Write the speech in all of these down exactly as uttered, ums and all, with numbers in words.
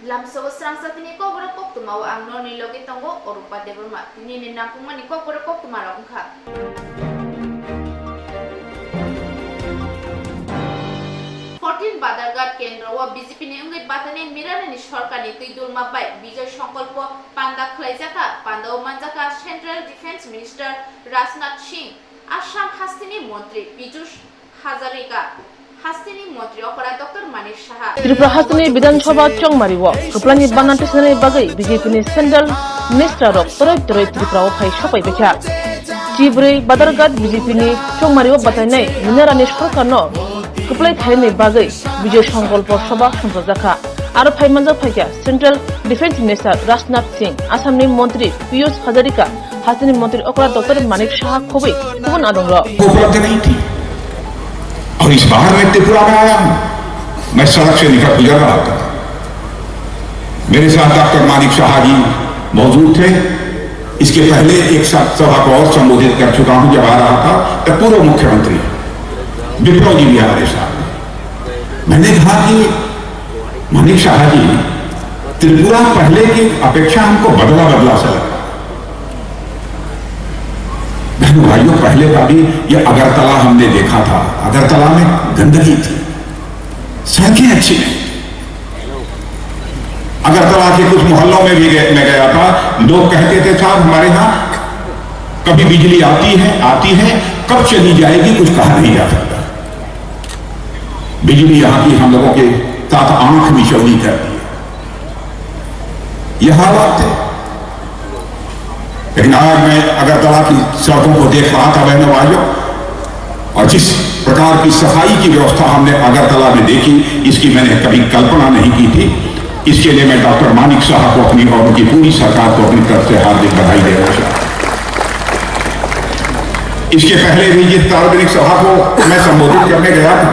Lamsogo srangsa tini kokborok koktwmao ang norni loge tongo Orupa Debbarma. Tini ni nangkukmani kokborok koktwma rok wngkha. Fourteen Badarghat kendro o B J P ni wngwi batainai Mirani ni sorkar ni twi dulma bai Bijoy Sankalpo panda khlaijakha. Panda o manjakha Central Defence Minister Rajnath Singh, Assam hasteni montri Piyush Hazarika, hasteni montri okra Doctor Manik Saha. Tripura hasteni Bidhan Sabha chongmari o kwplani bana tisnani bagwi B J P ni central minister rok toroi toroi Tripura o phai sopai baikha. Chibrwi Badarghat B J P ni chongmari o batainai Minarani sorkar no kwplai thaini bagwi Bijoy Sankalpo Sabha songchajakha. Aro phai manjak phaikha Central Defence Minister Rajnath Singh, Assam ni montri Piyush Hazarika, hasteni montri okra Doctor Manik Saha khobwi kubun adongrok. उपलब्ध नहीं थी। और इस बार मैं त्रिपुरा में आया हूँ, मैं सड़क से निकल गुजर रहा था, मेरे साथ डॉक्टर मानिक साहा जी मौजूद थे। इसके पहले एक सा-, सभा को और संबोधित कर चुका हूँ, जब आ रहा था तब पूर्व मुख्यमंत्री विप्लव जी भी हमारे साथ थे। मैंने कहा कि मानिक साहा जी, त्रिपुरा पहले की अपेक्षा हमको बदला बदला सा लगा। बहनों भाइयों, पहले का भी ये अगरतला हमने देखा था, अगरतला में गंदगी थी, सड़कें अच्छी नहीं। अगरतला के कुछ मोहल्लों में भी गए, मैं गया था, लोग कहते थे, "साहब, हमारे यहाँ कभी बिजली आती है, आती है, कब चली जाएगी, कुछ कहा नहीं जा सकता।" बिजली यहाँ की हम लोगों के साथ आंख मिचौली कर दी। ये हालात थे। लेकिन आज मैं अगरतला की सड़कों को देख रहा था, बहनों भाइयों, और जिस प्रकार की सफाई की व्यवस्था हमने अगरतला में देखी, इसकी मैंने कभी कल्पना नहीं की थी। इसके लिए मैं डॉक्टर मानिक साहा को अपनी और उनकी पूरी सरकार को अपनी तरफ से हार्दिक बधाई देना चाहता हूं। इसके पहले भी जिस सार्वजनिक सभा को मैं संबोधित करने गया था,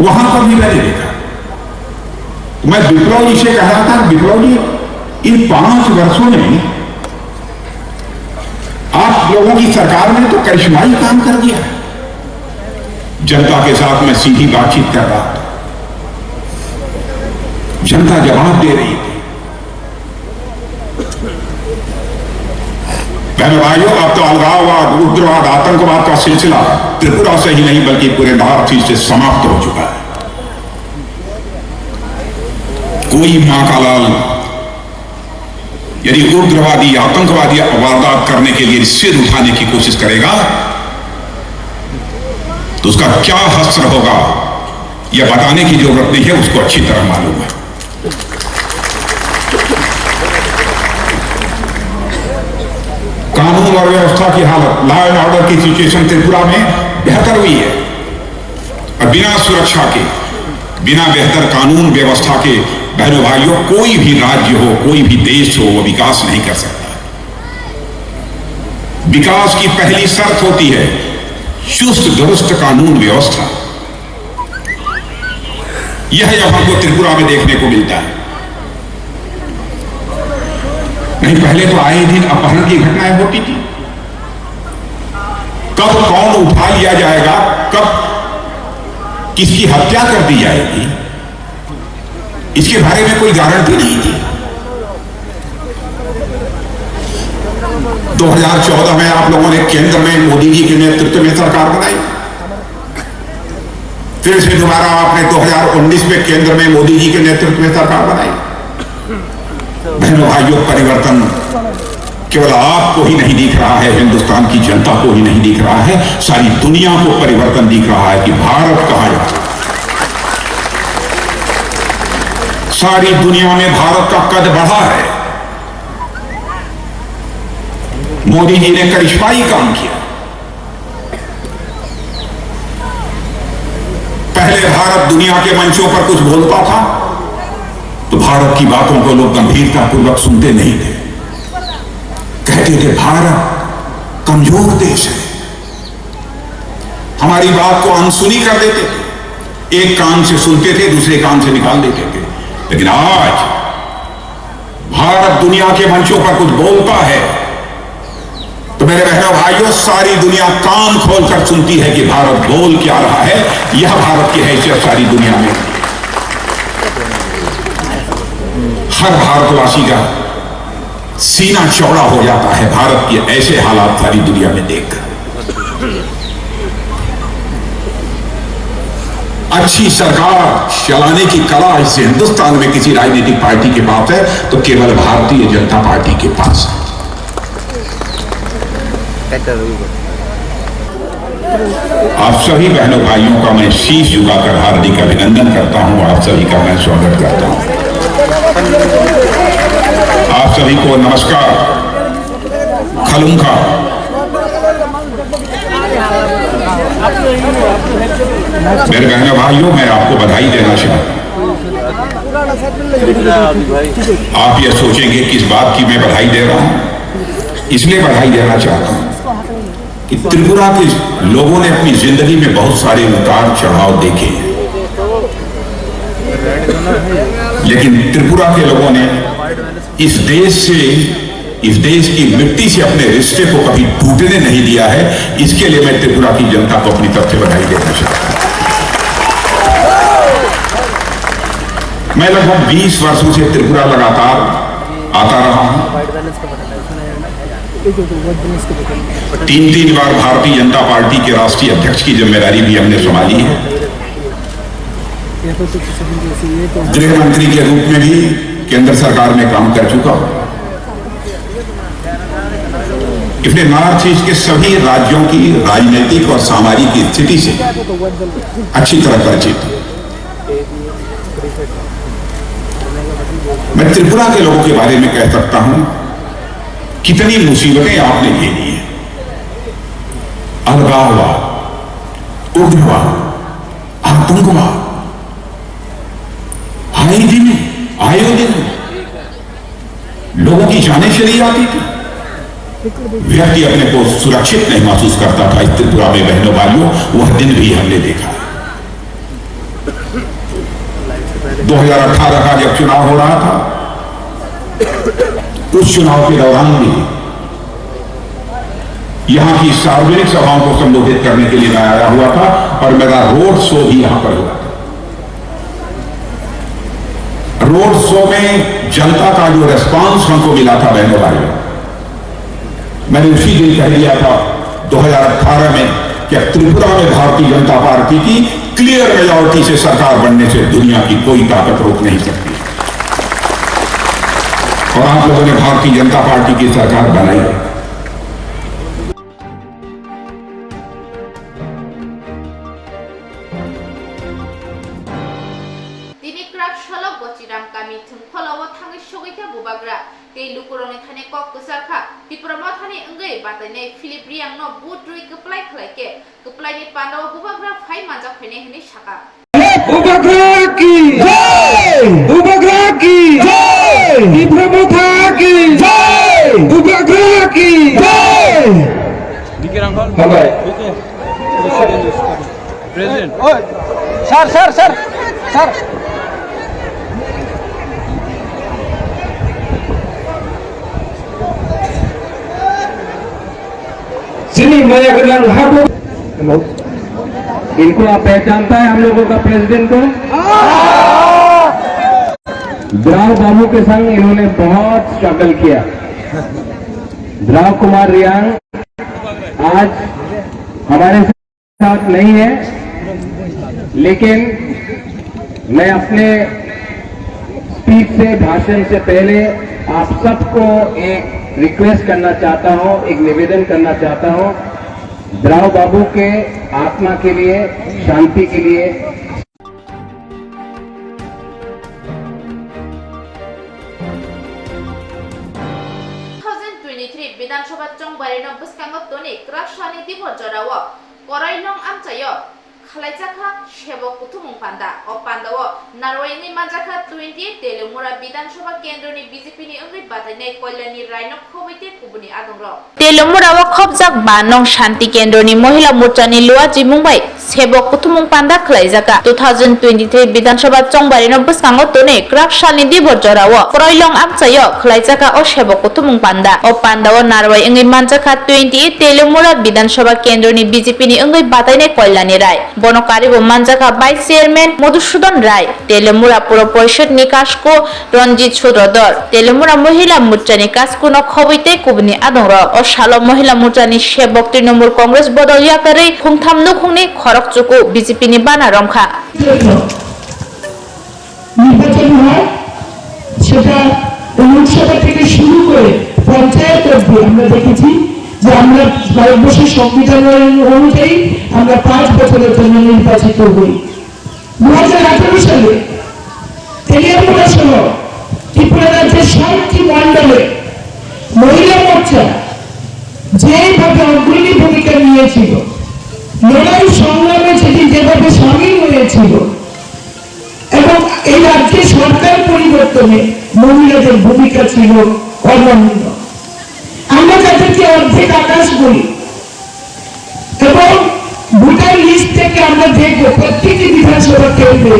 वहां पर भी मैंने देखा। मैं विप्लव जी से कह रहा था, "विप्लव जी, इन पांच वर्षों में आप लोगों की सरकार ने तो करिश्माई काम कर दिया।" जनता के साथ मैं सीधी बातचीत कर रहा था, जनता जवाब दे रही थी। बहनों भाइयों, अब तो अलगाववाद, उग्रवाद, आतंकवाद का सिलसिला त्रिपुरा से ही नहीं बल्कि पूरे भारत ही से समाप्त हो चुका है। कोई माँ का लाल यदि उग्रवादी, आतंकवादी वारदात करने के लिए सिर उठाने की कोशिश करेगा तो उसका क्या हश्र होगा, यह बताने की जरूरत नहीं है, उसको अच्छी तरह मालूम है। कानून और व्यवस्था की हालत, law and order की situation त्रिपुरा में बेहतर हुई है। और बिना सुरक्षा के, बिना बेहतर कानून व्यवस्था के, बहनों भाइयों, कोई भी राज्य हो, कोई भी देश हो, वो विकास नहीं कर सकता। विकास की पहली शर्त होती है चुस्त दुरुस्त कानून व्यवस्था। यह जब हमको त्रिपुरा में देखने को मिलता है, नहीं, पहले तो आए दिन अपहरण की घटनाएं होती थी। कब कौन उठा लिया जाएगा, कब किसकी हत्या कर दी जाएगी, इसके बारे में कोई गारंटी नहीं थी। दो हज़ार चौदह में आप लोगों ने केंद्र में मोदी जी के नेतृत्व में सरकार बनाई, फिर से दोबारा आपने दो हज़ार उन्नीस में केंद्र में मोदी जी के नेतृत्व में सरकार बनाई। बहनों भाइयों, परिवर्तन केवल आपको ही नहीं दिख रहा है, हिंदुस्तान की जनता को ही नहीं दिख रहा है, सारी दुनिया को परिवर्तन दिख रहा है कि भारत कहाँ जा रहा है। सारी दुनिया में भारत का कद बढ़ा है। मोदी जी ने करिश्माई काम किया। पहले भारत दुनिया के मंचों पर कुछ बोलता था तो भारत की बातों को लोग गंभीरतापूर्वक सुनते नहीं थे, कहते थे, "भारत कमजोर देश है, हमारी बात को अनसुनी कर देते थे, एक कान से सुनते थे, दूसरे कान से निकाल देते थे।" लेकिन आज भारत दुनिया के मंचों पर कुछ बोलता है तो मेरे बहनों भाइयों, सारी दुनिया कान खोलकर सुनती है कि भारत बोल क्या रहा है। यह भारत की हैसियत सारी दुनिया में। हर भारतवासी का सीना चौड़ा हो जाता है भारत के ऐसे हालात सारी दुनिया में देखकर। अच्छी सरकार चलाने की कला इस हिंदुस्तान में किसी राजनीतिक पार्टी के पास है तो केवल भारतीय जनता पार्टी के पास है। आप सभी बहनों भाइयों का मैं शीश झुकाकर हार्दिक अभिनंदन करता हूं, आप सभी का मैं स्वागत करता हूं। आप सभी को नमस्कार, खलुंखा। मेरे बहनों भाइयों, मैं आपको बधाई देना चाहता हूं। आप ये सोचेंगे किस बात की मैं बधाई दे रहा हूं, इसलिए बधाई देना चाहता हूं कि त्रिपुरा के लोगों ने अपनी जिंदगी में बहुत सारे उतार चढ़ाव देखे हैं, लेकिन त्रिपुरा के लोगों ने इस देश से, इस देश की मिट्टी से अपने रिश्ते को कभी टूटने नहीं दिया है। इसके लिए मैं त्रिपुरा की जनता को अपनी तरफ से बधाई देना चाहता हूं। मैं लगभग बीस वर्षों से त्रिपुरा लगातार आता रहा हूं। तीन तीन बार भारतीय जनता पार्टी के राष्ट्रीय अध्यक्ष की जिम्मेदारी भी हमने संभाली है। गृह मंत्री के रूप में भी केंद्र सरकार में काम कर चुका हूं। इसलिए नॉर्थ ईस्ट के सभी राज्यों की राजनीतिक और सामाजिक स्थिति से अच्छी तरह परिचित हूं। मैं त्रिपुरा के लोगों के बारे में कह सकता हूं, कितनी मुसीबतें आपने झेली हैं। अलगाववाद, उग्रवाद, आतंकवाद, आए दिन, आए दिन लोगों की जानें चली जाती थी। व्यक्ति अपने को सुरक्षित नहीं महसूस करता था। इस त्रिपुरा में, बहनों भाइयों, वह दिन भी हमने देखा है। दो हज़ार अठारह का जब चुनाव हो रहा था, उस चुनाव के दौरान भी यहाँ की सार्वजनिक सभाओं को संबोधित करने के लिए मैं आया हुआ था और मेरा रोड शो भी यहाँ पर हुआ था। रोड शो में जनता का जो रिस्पांस हमको मिला था, बहनों भाइयों, मैंने उसी दिन कह दिया था दो हज़ार अठारह में कि त्रिपुरा में भारतीय जनता पार्टी की क्लियर मेजोरिटी से सरकार बनने से दुनिया की कोई ताकत रोक नहीं सकती। और आप लोगों ने भारतीय जनता पार्टी की सरकार बनाई। Tini kwrak salo Gochiram kami thwngkholo o thangwi sogwi kha bubagra tei lukurokni thani kok kwchar kha. Tipra Mothani wngwi batainai Philip Riyangno vote rwi kwplai khlai khe kwplaini pandao bubagra phai manjak phainai hwnwi sakha. Bubagra ki jai! Bubagra ki jai! Tipra Motha ki jai! Bubagra ki jai! Hambai. President. Sir, sir, sir, sir. Chini maya gwnang habo. Hello. इनको आप पहचानता है हम लोगों का प्रेसिडेंट को? द्राव बाबू के संग इन्होंने बहुत स्ट्रगल किया। द्राव कुमार रियांग आज हमारे साथ नहीं है, लेकिन मैं अपने स्पीच से, भाषण से पहले आप सबको एक रिक्वेस्ट करना चाहता हूं, एक निवेदन करना चाहता हूं, द्राव बाबू के आत्मा के लिए, शांति के लिए। Two thousand twenty-three Bidhan Sabha chongbarino bwskango toni kwrak salni dibor jorao Korailong amchaio khwlaijakha Sebok Kuthumung Panda. O pandao narwai wngwi manjakha twenty-eight Teliamura Bidhan Sabha kendroni B J P ni wngwi batainai Koilani Raino khobwi tei kubuni adongrok. Teliamura o khobjak ba nong Shanti kendroni Mohila Morchani Luwa Jimung bai Sebok Kuthumung Panda khwlaijakha. Two thousand twenty-three Bidhan Sabha chongbarino bwskango toni kwrak salni dibor jorao Korailong amchaio khwlaijakha o Sebok Kuthumung Panda. O pandao narwai wngwi manjakha twenty-eight Teliamura Bidhan Sabha kendroni B J P ni wngwi batainai Koilani Rai. Bono karibo manjakha Vice Chairman Madhusudan Rai, Telemura Pura Porishad ni kasku Ranjit Sudradhar, Telemura Mohila Morcha ni kasku no khobwi tei kubuni adongrok. O salo Mohila Morcha ni sebok Trinamool Congress bodol yakarwi khungtham nukhungni khorok chuku B J P ni bana romkha. নির্বাচন হয়, সেটা লোকসভা থেকে শুরু করে পঞ্চায়েত অবধি আমরা দেখেছি যে আমরা ভারতবর্ষের সংবিধান অনুযায়ী আমরা পাঁচ বছরের জন্য নির্বাচিত হই। দু হাজার আঠারো সালে তেলিয়ামুড়া সহ ত্রিপুরা রাজ্যের সাতটি মণ্ডলে মহিলা মোর্চা যেভাবে অগ্রণী ভূমিকা নিয়েছিল, লড়াই সংগ্রামে সেটি যেভাবে সামিল হয়েছিল, এবং এই রাজ্যে সরকার পরিবর্তনে মহিলাদের ভূমিকা ছিল অনন্য। আমরা যাদেরকে অর্ধেক আকাশ বলি এবং ভোটার লিস্ট থেকে আমরা দেখব প্রত্যেকটি বিধানসভা কেন্দ্রে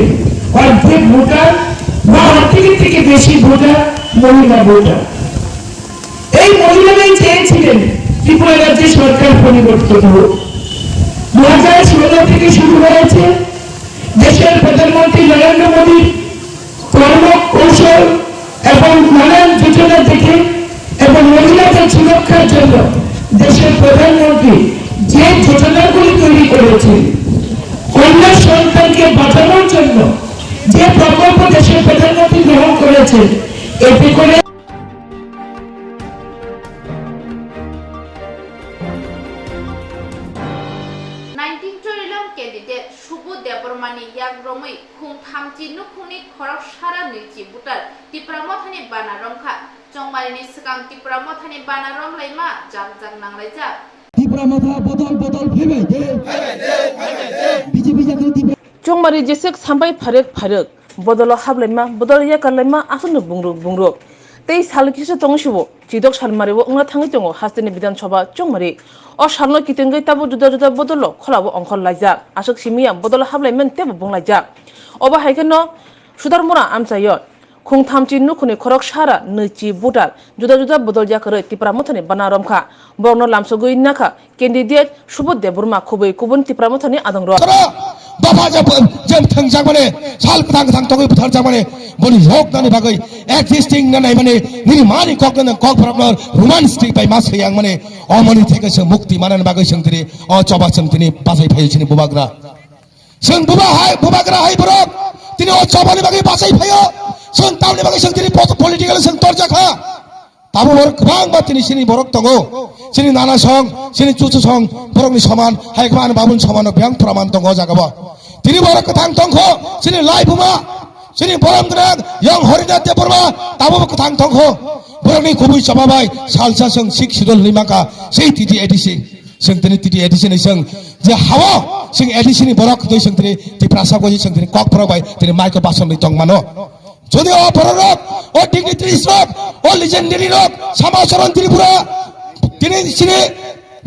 অর্ধেক ভোটার বা অর্ধেকের থেকে বেশি ভোটার মহিলা ভোটার। এই মহিলারাই চেয়েছিলেন ত্রিপুরা রাজ্যে সরকার পরিবর্তন হোক। দু হাজার ষোলো থেকে শুরু হয়েছে দেশের প্রধানমন্ত্রী নরেন্দ্র মোদীর কর্ম কৌশল এবং নানান যোজনা দেখে এবং মহিলাদের সুরক্ষার জন্য দেশের প্রধানমন্ত্রী যে যোজনাগুলি তৈরি করেছে, কন্যা সন্তানকে বাঁচানোর জন্য যে প্রকল্প দেশের প্রধানমন্ত্রী গ্রহণ করেছে, এতে করে Nineteen Chorilong candidate Subodh Debbarma ni yak romwi khung thamchi nukhungni khorok sara nwichi voter Tipra Mothani bana romkha. Chongmari ni swkang Tipra Mothani bana romlaima jak jak nanglaijak. Tipra Motha bodol bodol phaibai de. B J P jakli Tipra. Chongmari jeswk sambai pharwk pharwk, bodolo hablaima, bodol yakarlaima, aswkno bungruk bungruk. Tei sal kisa tongo sibo, chidok salmari o wngna thangwi tongo hasteni Bidhan Sabha Chongmari. O salno kitengwi tabuk juda juda bodolrok kholabo ongkhor laijak, aswk simiya bodolo hablaimani teibo bung laijak. Obo hai kheno Sudarmura amchaio. Khung thamchi nukhungni khorok sara nwichi voter juda juda bodol yakarwi Tipra Mothani bana romkha. Borokno lamsogwi nakha candidate Subodh Debbarma khubui kubun Tipra Mothani adongrok. Dopha je, je thwngjak mani, sal kwthang kwthang tongwi butharjak mani, boni yok nani bagwi existing na nai mani, nini mani kok nang kok borokno romance twi bai ma swiyang mani, omoni theke se mukti manani bagwi swng tini, o choba swng tini bachai phaio chini bubagra. Chwng buba hai, bubagra hai borok, tini o chobani bagwi bachai phaio. Chwng tamni bagwi chwng tini po-, political chwng torjakha. Tabuk borok kwbangma tini chini borok tongo. Chini nana song, chini chuchu song, borokni soman, hai khe ani babuni soman no biyang praman tongo o jaga bo. Tini borok kwthang tongkho, chini lai buma, chini borom gwnang, Young Harinath Debbarma, tabuk bo kwthang tongkho. Borokni kubui choba bai, salsa chwng sik sidol hinwi mankha, sei titi A D C. Chwng tini titi A D C ni chwng je hao chwng A D C ni borok twi chwng tini Tiprasa goi chwng tini kok borok bai tini mic o bason ri tong mano. Jodi o borok rok, o dignitaries rok, o legendary rok, Sama Charan Tripura, tini chini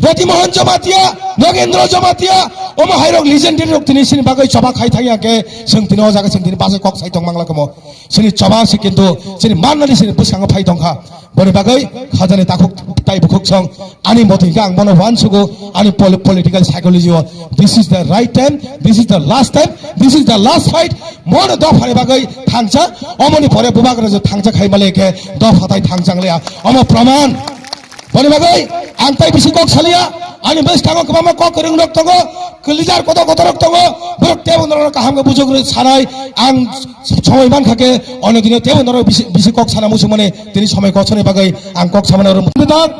Rati Mohan Jamatia, Nagendra Jamatia, omo hai rok legendary rok tini chini bagwi choba khai thang ya khe chwng tini o jaga chwng tini bachai kok sai tong mangla komo. Chini choba se kintu chini mannani chini bwskango phai tongkha. Boni bagwi khajani takhuk tai bukhuk song ani motwi khe ang bono uansugo ani poli-, political psychology o. This is the right time, this is the last time, this is the last fight. Mono dophani bagwi thangsa, omoni pore bubagra je thangsa khai male khe dopha tai thangsa wnglaia. Omo praman. Boni bagwi ang tai bisi kok salia, ani bwskango kwbangma kok kwrwng rok tongo, kwlijar kotor kotor rok tongo, borok tebo norok kaham khe bujok rwi sanai, ang somoi mankha khe, ono dino tebo norok bisi, bisi kok sana muchung mani, tini somoi kosoni bagwi ang kok samani oro muchung tak.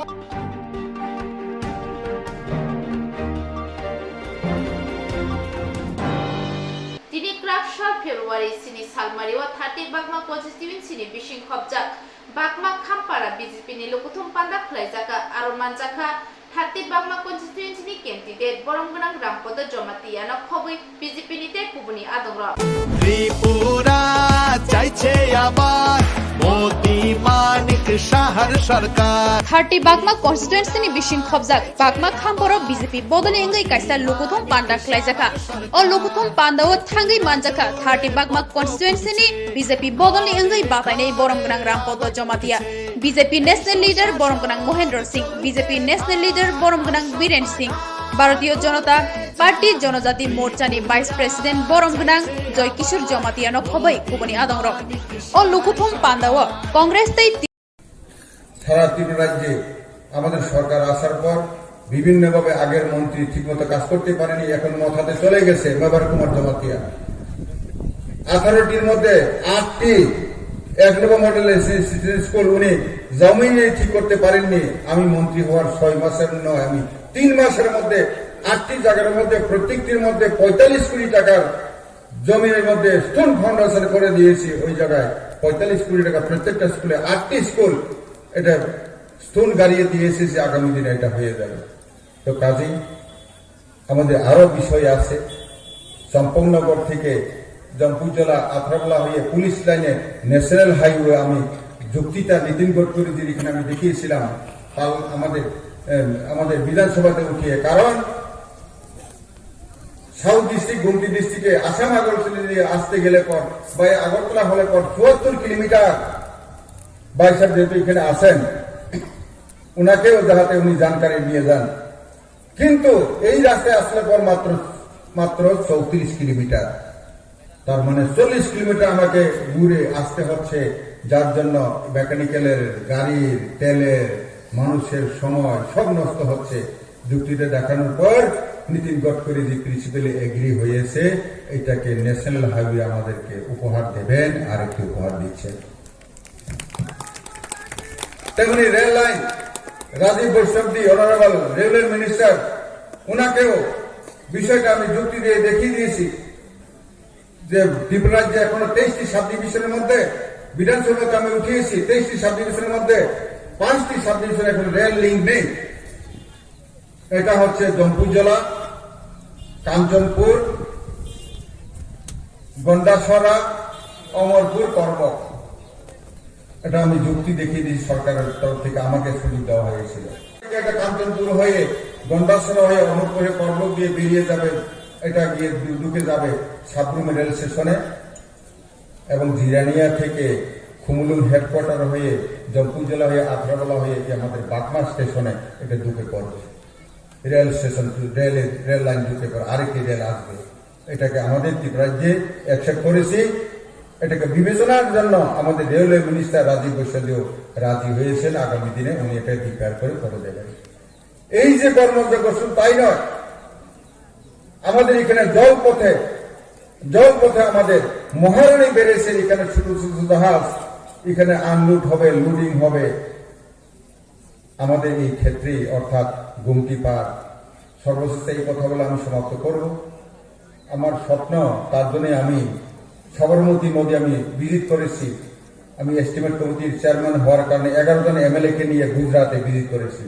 Tini kwrak sal February sini salmari o thirty Bagma constituency ni bising khopjak Bagma Khampara B J P ni lukuthum panda khwlaijakha, aro manjakha thirty Bagma constituency ni candidate borom gwnang Rampada Jamatia no khobwi B J P ni tei kubuni adongrok. Tripura chaiche abar Modi Manik Sahar sarkar. Thirty Bagma constituency ni bising khopjak Bagma Khamparo B J P bodolni wngwi kaisa lukuthum panda khwlaijakha. O lukuthum panda o thangwi manjakha thirty Bagma constituency ni B J P bodolni wngwi batainai borom gwnang Rampada Jamatia, B J P national leader borom gwnang Mohendra Singh, B J P national leader borom gwnang Biren Singh, Bharatiya Janata Party Janajati Morchani Vice President borom gwnang Joy Kishore Jamatia no khoboi kubuni adongrok. O lukuthum pandao Congress tei সারা ত্রিপুরা রাজ্যে আমাদের সরকার আসার পর বিভিন্নভাবে আগের মন্ত্রী ঠিকমতো কাজ করতে পারেনি, এখন মথাতে চলে গেছে মেবার কুমার জমাতিয়া। আঠারোটির মধ্যে আটটি এক নম্বর মডেল এসি স্কুল উনি জমিনে ঠিক করতে পারেননি। আমি মন্ত্রী হওয়ার ছয় মাসের নয়, আমি তিন মাসের মধ্যে আটটি জায়গার মধ্যে প্রত্যেকটির মধ্যে পঁয়তাল্লিশ কোটি টাকার জমির মধ্যে স্টোন ফাউন্ডেশন করে দিয়েছি। ওই জায়গায় পঁয়তাল্লিশ কোটি টাকা প্রত্যেকটা স্কুলে, আটটি স্কুল, এটা স্টোন গাড়িয়ে দিয়েছি যে আগামী দিনে এটা হয়ে যাবে। তো কাজেই আমাদের আরো বিষয় আছে। চম্পকনগর থেকে জম্পুজলা আথরাবলা হয়ে পুলিশ লাইনে ন্যাশনাল হাইওয়ে আমি যুক্তিটা নীতিন গডকরিজির এখানে আমি দেখিয়েছিলাম কাল আমাদের, এম, আমাদের বিধানসভাতে উঠিয়ে। কারণ সাউথ ডিস্ট্রিক্ট, গুমতি ডিস্ট্রিক্টে আসাম আগরতলা দিয়ে আসতে গেলে পর, বা এই আগরতলা হলে পর চুয়াত্তর কিলোমিটার। ভাই সাহেব যেহেতু এখানে আছেন, ওনাকেও যাহাতে উনি জানকারি নিয়ে যান। কিন্তু এই রাস্তায় আসলে পর মাত্র, মাত্র চৌত্রিশ কিলোমিটার, তার মানে চল্লিশ কিলোমিটার আমাকে ঘুরে আসতে হচ্ছে, যার জন্য মেকানিক্যালের, গাড়ির তেলের, মানুষের সময় সব নষ্ট হচ্ছে। যুক্তিতে দেখানোর পর নীতিন গডকরি যে প্রিন্সিপালি এগ্রি হয়েছে, এটাকে ন্যাশনাল হাইওয়ে আমাদেরকে উপহার দেবেন, আরেকটি উপহার দিচ্ছেন। তেমনি রেল লাইন, রাজীব বৈষ্ণব দি, অনারেবল রেলওয়ে মিনিস্টার, ওনাকেও বিষয়টা আমি যুক্তি দিয়ে দেখিয়ে দিয়েছি যে ত্রিপুরা রাজ্যে এখনো তেইশটি সাব ডিভিশনের মধ্যে, বিধানসভাতে আমি উঠিয়েছি, তেইশটি সাব ডিভিশনের মধ্যে পাঁচটি সাব ডিভিশন এখন রেল লিংক নেই। এটা হচ্ছে জম্পুজলা, কাঞ্চনপুর, গন্ডাছড়া, অমরপুর, করবক। এটা আমি যুক্তি দেখিয়ে দিয়েছি, সরকারের তরফ থেকে আমাকে সুযোগ দেওয়া হয়েছিল। এটা কাঞ্চনপুর হয়ে, গন্ডাছড়া হয়ে, অমরপুরে করবক দিয়ে বেরিয়ে যাবে, এটা গিয়ে ঢু-, ঢুকে যাবে সাবরুম রেল স্টেশনে। এবং জিরানিয়া থেকে খুমুলুং হেডকোয়ার্টার হয়ে, জম্পুজলা হয়ে, আথরাবলা হয়ে এটি আমাদের বাগমা স্টেশনে এটা ঢুকে পড়বে। Rail station, rail, rail line ঢুকে পড়ে, আরেকটি রেল আসবে। এটাকে আমাদের ত্রিপুরা রাজ্যে অ্যাকসেপ্ট করেছি। এটাকে বিবেচনার জন্য আমাদের রেলওয়ে মিনিস্টার রাজীব বৈষ্ণবও রাজি হয়েছেন, আগামী দিনে উনি এটা রিপেয়ার করে করে দেবেন। এই যে কর্মযজ্ঞ শুধু তাই নয়, আমাদের এখানে জলপথে, জলপথে আমাদের মহারানী ব্যারেজের এখানে ছোট ছোট জাহাজ এখানে আনলোড হবে, লোডিং হবে। আমাদের এই ক্ষেত্রে অর্থাৎ গোমতী পার, সর্বশেষে এই কথা বলে আমি সমাপ্ত করব। আমার স্বপ্ন, তার জন্য আমি সবরমতী নদী আমি ভিজিট করেছি। আমি এস্টিমেট কমিটির চেয়ারম্যান হওয়ার কারণে এগারো জন এমএলএ কে নিয়ে গুজরাটে ভিজিট করেছি।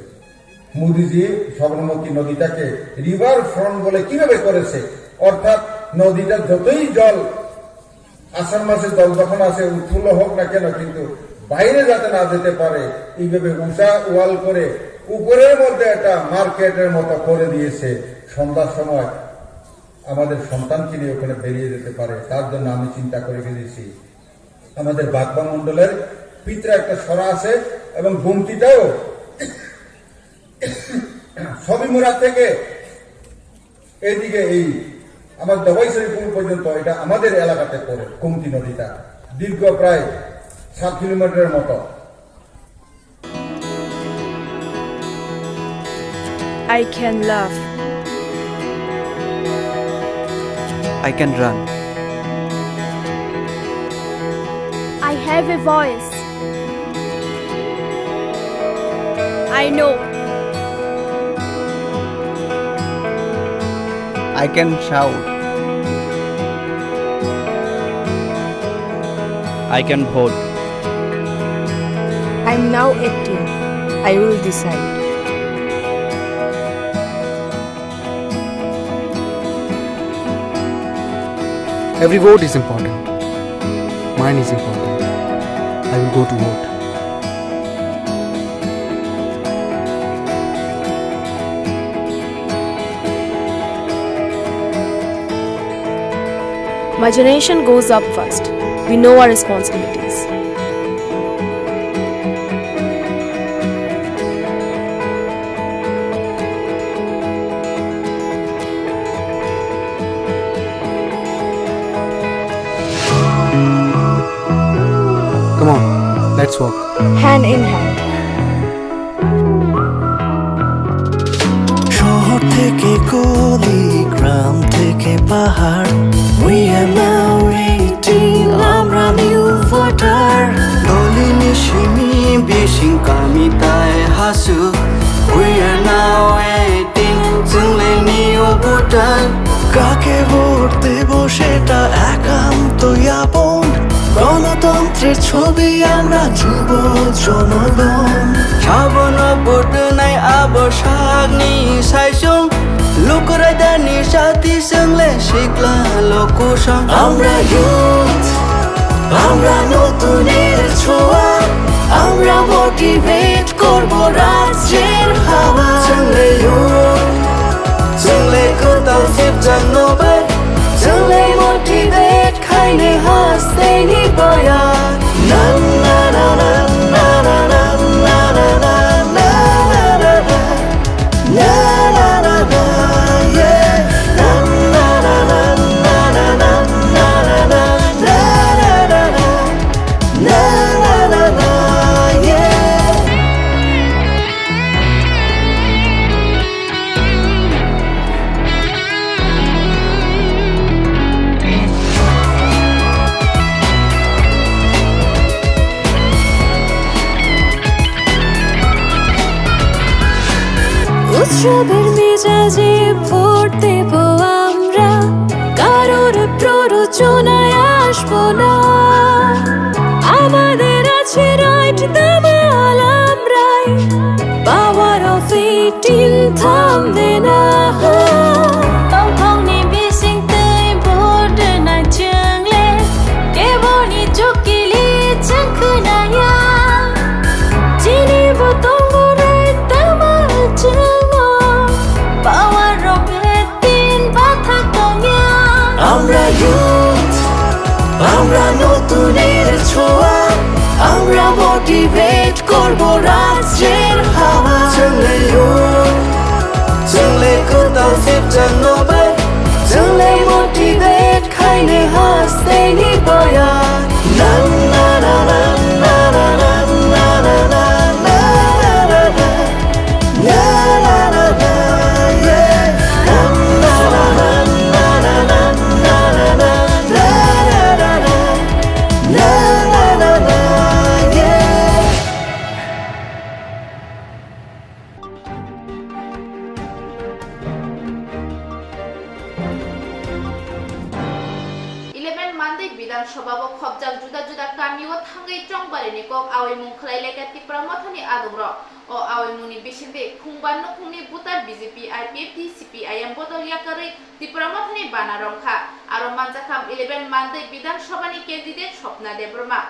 মোদিজি সবরমতী নদীটাকে রিভার ফ্রন্ট বলে কিভাবে করেছে, অর্থাৎ নদীটা যতই জল আষাঢ় মাসে জল যখন আসে উৎফুল্ল হোক না কেন, কিন্তু বাইরে যাতে না যেতে পারে, এইভাবে উষা ওয়াল করে উপরের মধ্যে একটা মার্কেটের মতো করে দিয়েছে। সন্ধ্যার সময় আমাদের সন্তান কিনে ওখানে বেরিয়ে যেতে পারে, তার জন্য আমি চিন্তা করে গেছি। আমাদের বাগবা মণ্ডলের ভিতরে একটা সরা আছে এবং গুমতিটাও ছবিমুড়া থেকে এইদিকে এই আমার দবাইছড়ি পুল পর্যন্ত এটা আমাদের এলাকাতে পড়ে, গুমতি নদীটা দীর্ঘ প্রায় সাত কিলোমিটারের মতো। I can laugh. I can run. I have a voice. I know. I can shout. I can vote. I'm now eighteen. I will decide. Every vote is important. Mine is important. I will go to vote. My generation goes up first. We know our responsibilities. শহর থেকে গলি, গ্রাম থেকে পাহাড়, we are now eighteen, আমরা new voter. Doli ni simi bising kami tai hasu, we are now eighteen, chwng le new voter. কাকে ভোট দেব সেটা একান্ত আপন, গণতন্ত্রের ছবি আমরা যুব জনগণ। Sabono vote nai abo sakni saisung, lukurai dani sati swngle sikla lokusong. আমরা youth, আমরা নতুনের ছোঁয়া, আমরা মোটিভেট করব রাজ্যের হাওয়া। Chwng le youth, chwng le kwtal sipjakno bai, chwng le motivate khaini hasteni boya. Na, na, na, na. উৎসবের মেজাজে ভোট দেব আমরা, কারোর প্ররোচনায় আসবো না। আমাদের আছে রাইট, দামাল আমরাই, পাওয়ার অফ এইটিন থামবে না। Tongthokni bising twi vote rwnai chwng le, keboni chukili chwng khwnaya. Chini bo tongo right, tamo chwng o power rok tin bathak tongya. আমরা youth, আমরা নতুনের ছোঁয়া, আমরা মোটিভেট করব রাজ্যের হাওয়া। Chwng le youth, chwng le kwtal sipjakno bai, chwng le motivate khaini hasteni boya. Na, na, na. Eleven Mandai Bidhan Sabha o khopjak juda juda kami o thangwi chongbarini kok awi mung khlai lekha Tipra Mothani adongrok. O awi mungni bisingtwi khungba nukhungni butar B J P, I P F T, C P I M bodol yakarwi Tipra Mothani bana romkha. Aro manjakha Eleven Mandai Bidhan Sabha ni candidate Swapna Debbarma,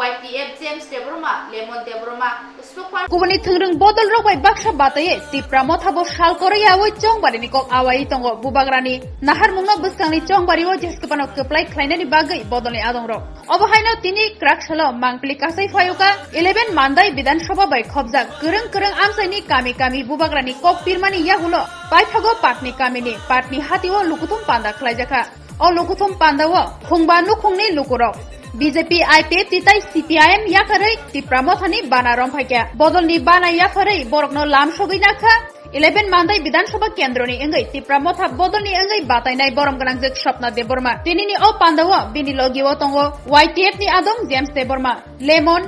Y T F James Debbarma, Lemon Debbarma, Spokesperson. Kubuni thwngrwng bodol rok bai baksa bataiwi Tipra Motha bo sal kwrwi yawi chongbarini kok awai tongo. Bubagrani naharmungno bwskangni chongbari o jeskapano kwplai khlainani bagwi bodolni adongrok. Obo haino tini kwrak salo mangpili kasai phaiuka Eleven Mandai Bidhan Sabha bai khopjak kwrwng kwrwng amchaini kami kami bubagrani kok pirmani yagulo paithago Patni kamini Patni hatio lukuthum panda khlaijakha. O lukuthum pandao khungba nukhungni lukurok B J P, I P F T tai C P I M yakarwi Tipra Mothani bana romphaikha. Bodolni bana yakarwi borokno lam sogwi nakha. Eleven Mandai Bidhan Sabha kendroni wngwi Tipra Motha bodolni wngwi batainai borom gwnangjwk Swapna Debbarma. Tinini o pandao bini logio tongo Y T F ni adong James Debbarma, Lemon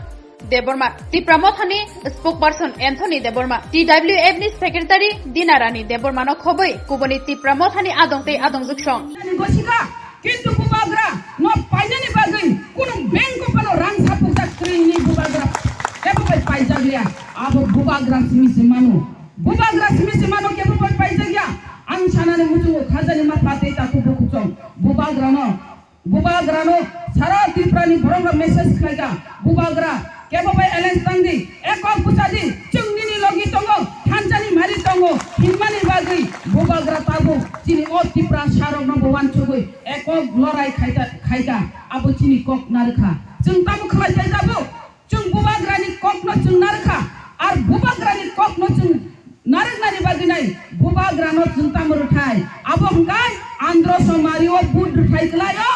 Debbarma, Tipra Mothani spokesperson Anthony Debbarma, T W F ni secretary Dinarani Debbarmano khobwi kubuni Tipra Mothani adong tei adongjwksong. Ani gosika, kintu bubagra no painani bagwi kunu bank o phano rang sapukjak kwrwini bubagra kebo bai paijak liya. Abo bubagra simi se mano. Bubagra simi se mano kebo bai paijak ya. Ang sanani muchungo khajani ma pha tei takhuk bukhuk chong. Bubagra no Bubagrano sara Tripurani borok rok message khlaika, bubagra kebo bai alliance tangdi, ekok bwchadi, chwng nini logi tongo, thansa ni mari tongo, hinmani bagwi bubagra tabuk chini o Tripura sarokno bo wansugwi ekok lorai khaita-, khaika, abo chini kok narwkha. Chwng tamo khlai tai tabuk? Chwng bubagrani kokno chwng narwkha, ar bubagrani kokno chwng narwknani bagwi nai bubagrano chwng tamo rwthai. Abo hwnkhe andro somari o vote rwthai kwlaio.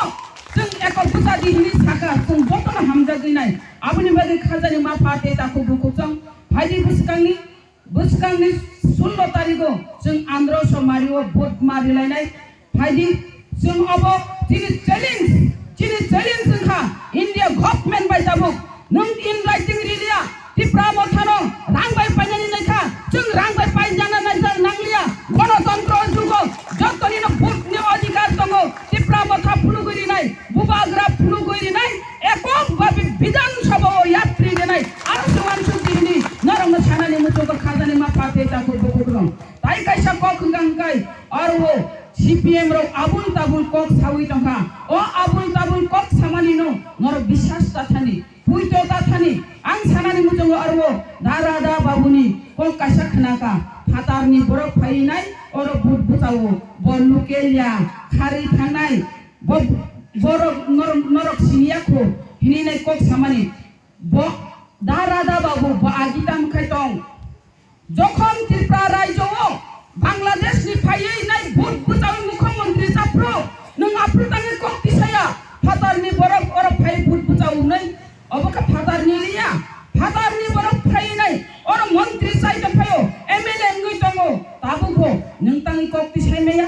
Chwng ekok bwchadi hwnwi sakha, chwng jotono hamjagwi nai. Aboni bagwi khajani ma pha tei takhuk bukhuk chwng phaidi bwskangni, bwskangni sullo tarigo chwng Andhra Somari o vote ma rilainai. Phaidi chwng obo chini challenge, chini challenge wngkha India government bai tabuk. Nwng in writing riliya, Tipra Mothano rang bai painani naikha, chwng rang bai painana naijak nangliya. Gonotontro jugo jotoni no vote ni adhikar tongo, Tipra Motha phunugwi rinai, Bubagra phunugwi rinai, ekok babi Bidhan Sabha o yatri rinai, aro se uansuk tini norokno sanani muchungo khajani ma pha tei takhuk bukhuk rok. Tai kaisa kok hwnkha hwnkhe aro o C P M rok abul tabul kok sawi tongkha. O abul tabul kok samani no norok biswas ta thani, puito ta thani. Ang sanani muchungo aro o da Radha Babuni kok kaisa khnakha. Phatarni borok phainai oro vote bwchao, bo local ya, khari thangnai, bo, borok norok, norok siniya kho hinwi nai kok samani. Bo da Radha Babu bo agi tam khai tong. Jokhon Tripura raijo o Bangladesh ni phaiwi nai vote bwchawi mukhyamantri chaphro, nwng aphru tangwi kok tisaya, phatarni borok oro phai vote bwchawi nai, obo khe phatarni liya, phatarni borok phaiwi nai oro mantri chai tongphaio, M L A wngwi tongo, tabukbo nwng tangwi kok tisai maya.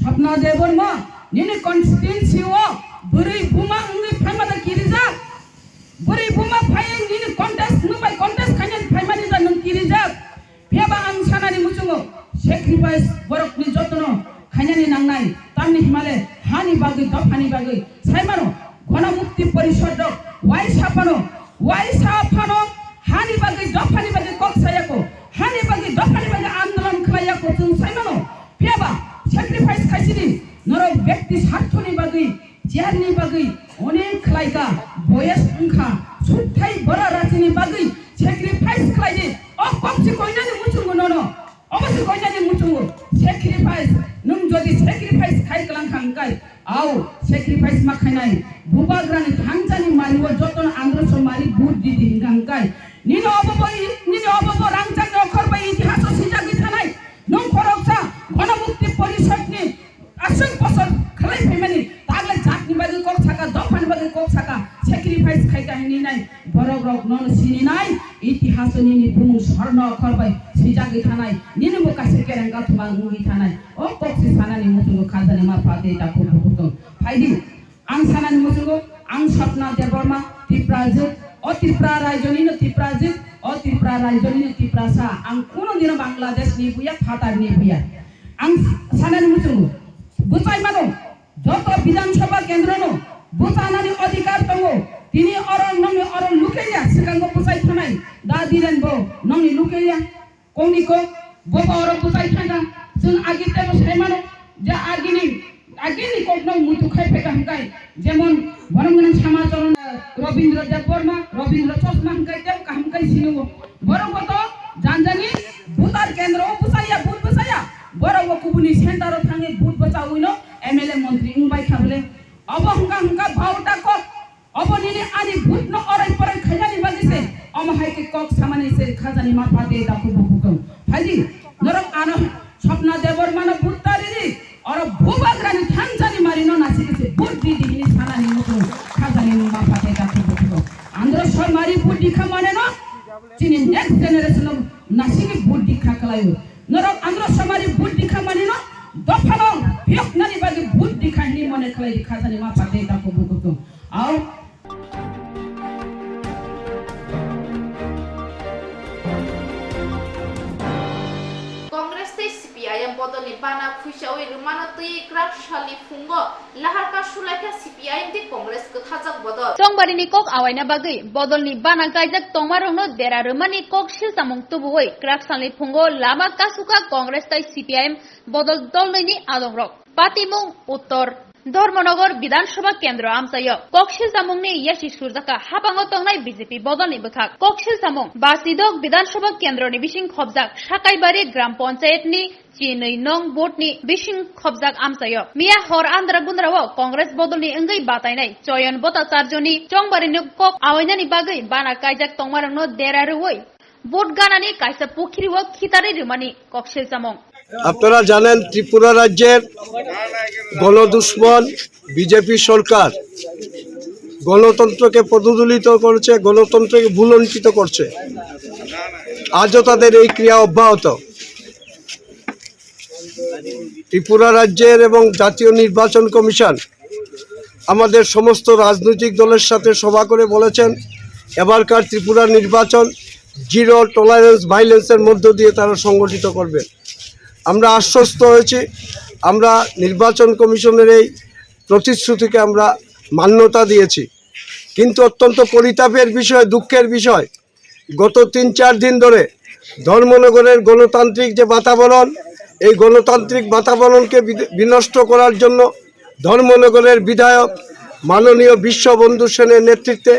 Swapna Debbarma, nini constituency o bwrwi buma wngwi phaima da kirijak? Bwrwi buma phai nini contest, nwng bai contest khainani phaimani da nwng kirijak. Phiyaba ang sanani muchungo sacrifice borokni jotono khainani nangnai. Tamni himale hani bagwi, dophani bagwi saimano Ganamukti Porishad rok waisa phano, waisa phano hani bagwi, dophani bagwi kok sayako, hani bagwi, dophani bagwi andolon khlaiyako chwng saimano. Phiyaba sacrifice khaisidi norok bekti sarthoni bagwi, chairni bagwi onek khlaika, boyes wngkha, sukthai bora rachini bagwi sacrifice khlaidi. O kok se koinani muchungo nono, obo se koinani muchungo sacrifice. Nwng jodi sacrifice khai kwlangkha hwnkhe, au sacrifice ma khainai, Bubagrani thangjani mari o jotono Andhra Somari vote di di hwnkha hwnkhe, nini obo bo i-, nini obo bo rangchakni okhor bai itihaso swijagwi thanai. Nwng khoroksa Ganamukti Porishadni aswk bosor khlai phaimani, tagle jatni bagwi kok saka, dophani bagwi kok saka, sacrifice khai kha hinwi nai borok rok nono sini nai, itihaso nini bumung swarno okhor bai swijagwi thanai, nini bo kaisa kereng kathuma wngwi thanai. O kok se sanani muchungo khajani ma pha tei takhuk bukhuk tong. Phaidi. Ang sanani muchungo, ang Swapna Debbarma, Tiprajwk, o Tripura raijonino Tiprajwk, o Tripura raijonino Tiprasa, ang kuno dino Bangladesh ni buya, phatar ni buya. Ang sanani muchungo, bwchai mano, joto Bidhan Sabha kendrono bwchanani adhikar tongo, tini oro nongni oro lukeliya, swkango bwchai thanai, da Dhiren bo nongni lukeliya. Kongni kok, bobo oro bwchai thangkha. Chwng agi tebo sai mano, je agini, agini kokno muitu khai phaikha hwnkhe, jemon borom gwnang Sama Charan, Rabindra Debbarma, Rabindra Chosma hwnkhe tebo kaham khai sinungo. Borok bo to janjani voter kendro o bwchaya, vote bwchaya. Borok bo kubuni center o thangwi vote bwchawino M L A montri wngbai kha bole. Obo hwnkha hwnkha bhauta kok. Obo nini ani vote no orai porai khainani bagwi se, omo hai khe kok samani se khajani ma pha tei takhuk bukhuk tong. Phaidi, norok ano Swapna Debbarmano vote ta ridi, oro Bubagrani thangjani marino nasigi se vote ridi hini sanani muchung khajani ma pha tei takhuk bukhuk tong. Andhra Somari vote di kha mane no, chini next generation no nasigi vote di kha khlaio. Norok Andhra Somari vote di kha mane no, dophano phiyoknani bagwi vote di kha hini mone khlai di khajani ma pha tei takhuk bukhuk tong. Au. Congress tei C P I M bodolni bana phuichawi rwmano twi kwrak salni phungo lahar ka sulaikha C P I M tei Congress kwthajak bodol. Chongbarini kok awaina bagwi bodolni bana kaijak tongmarokno dera rwmani kok silchamung tubuwi kwrak salni phungo lama kasuka Congress tei C P I M bodol dolnwini adongrok. Patimung Uttor Dharmanagar Bidhan Sabha Kendro amchaio kok silchamungni yasi surjakha habango tongnai B J P bodolni bwkhak. Kok silchamung Basidok Bidhan Sabha Kendroni bising khobjak Sakaibari Gram Panchayatni chinwi nong boothni bising khobjak amchaio. Miya hor Andhra Gundrao Congress bodolni wngwi batainai Choyon Bhattacharjoni chongbarini kok awainani bagwi bana kaijak tongmarokno dera rwui Vote ganani kaisa pukhiri o khitarwi rwmani kok silchamung. আপনারা জানেন, ত্রিপুরা রাজ্যের গণদুশমন বিজেপি সরকার গণতন্ত্রকে পদদলিত করছে, গণতন্ত্রকে ভূলুণ্ঠিত করছে। আজও তাদের এই ক্রিয়া অব্যাহত। ত্রিপুরা রাজ্যের এবং জাতীয় নির্বাচন কমিশন আমাদের সমস্ত রাজনৈতিক দলের সাথে সভা করে বলেছেন, এবারকার ত্রিপুরা নির্বাচন জিরো টলারেন্স ভায়োলেন্সের মধ্য দিয়ে তারা সংগঠিত করবেন। আমরা আশ্বস্ত হয়েছি, আমরা নির্বাচন কমিশনের এই প্রতিশ্রুতিকে আমরা মান্যতা দিয়েছি। কিন্তু অত্যন্ত পরিতাপের বিষয়, দুঃখের বিষয়, গত তিন চার দিন ধরে ধর্মনগরের গণতান্ত্রিক যে বাতাবরণ, এই গণতান্ত্রিক বাতাবরণকে বি-, বিনষ্ট করার জন্য ধর্মনগরের বিধায়ক মাননীয় বিশ্ববন্ধু সেনের নেতৃত্বে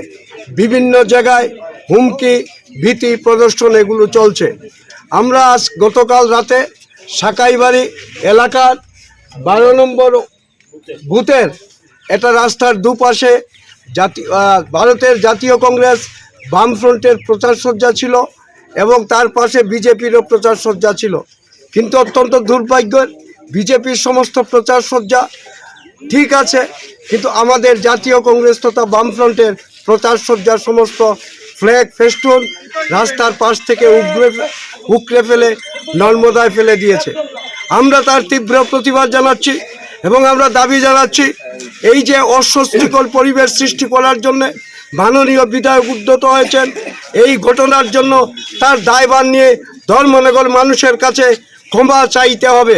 বিভিন্ন জায়গায় হুমকি, ভীতি প্রদর্শন এগুলো চলছে। আমরা আজ গতকাল রাতে সাকাইবাড়ি এলাকার বারো নম্বর বুথের এটা রাস্তার দুপাশে জাতি-, আহ, ভারতের জাতীয় কংগ্রেস, বামফ্রন্টের প্রচার সজ্জা ছিল এবং তার পাশে বিজেপিরও প্রচার সজ্জা ছিল। কিন্তু অত্যন্ত দুর্ভাগ্যের বিজেপির সমস্ত প্রচার সজ্জা ঠিক আছে, কিন্তু আমাদের জাতীয় কংগ্রেস তথা বামফ্রন্টের প্রচার সজ্জার সমস্ত ফ্ল্যাগ, ফেস্টুন রাস্তার পাশ থেকে উগড়ে ফে-, উকড়ে ফেলে নর্মদায় ফেলে দিয়েছে। আমরা তার তীব্র প্রতিবাদ জানাচ্ছি এবং আমরা দাবি জানাচ্ছি, এই যে অস্বস্তিকর পরিবেশ সৃষ্টি করার জন্য মাননীয় বিধায়ক উদ্যত হয়েছেন, এই ঘটনার জন্য তার দায়ভার নিয়ে ধর্মনগর মানুষের কাছে ক্ষমা চাইতে হবে।